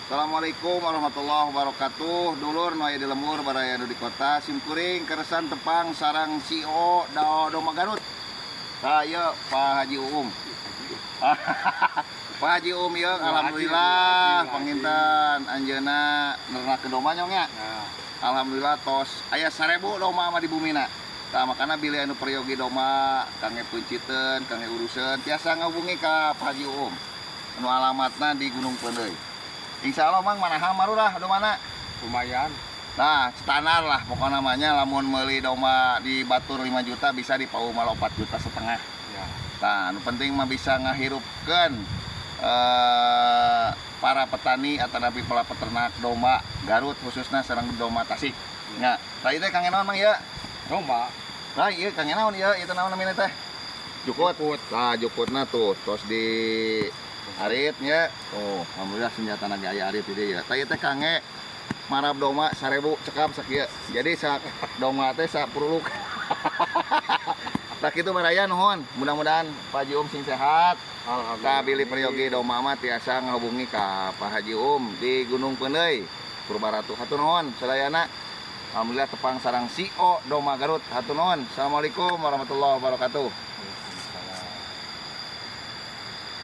Assalamualaikum warahmatullahi wabarakatuh. Dulur nu aya di lembur, baraya nu di kota, simkuring keresan tepang sareng CEO Domba Garut. Tah, ieu Pak Haji Uum. Pak Haji Uum ieu, alhamdulillah panginten anjeunna nernakeun domba nyong nya. Nah, Alhamdulillah tos aya 1000 domba mah di bumina. Tah, makana bilih anu peryogi domba kangge peunciteun, kangge uruseun, tiasa ngahubungi ka Pak Haji Uum. Anu alamatna di Gunung Peundeuy. Insya Allah, Mang, manaha marurah domana? Lumayan. Nah, standar lah pokoknya namanya, lamun meuli domba di batur 5 juta bisa di Pauma 4 juta setengah. Ya. Nah, nu penting mah bisa ngahirupkeun para petani atau nabi para peternak domba Garut, khususnya sareng domba Tasik. Nya, tadi teh kangge naon, Mang, ya? Domba. Nah, iya kangge naon ieu? Itu naon namanya teh? Jukut. Jukut. Nah, jukutna tuh tos di arit nya. Tuh, alhamdulillah senjata lagi aya arit ieu ya. Tah, ieu teh kangge marab domba 1000 cekap sakieu. Jadi sak domba teh sapuruluk. Tah kitu, baraya, nuhun. Mudah-mudahan Pak Haji Um sing sehat. Alhamdulillah. Tah, bilih peryogi domba mah tiasa ngahubungi ka Pak Haji Um di Gunung Peundeuy, Purbaratu. Hatur nuhun sadayana. Alhamdulillah tepang sareng CEO Domba Garut. Hatur nuhun. Assalamualaikum warahmatullahi wabarakatuh.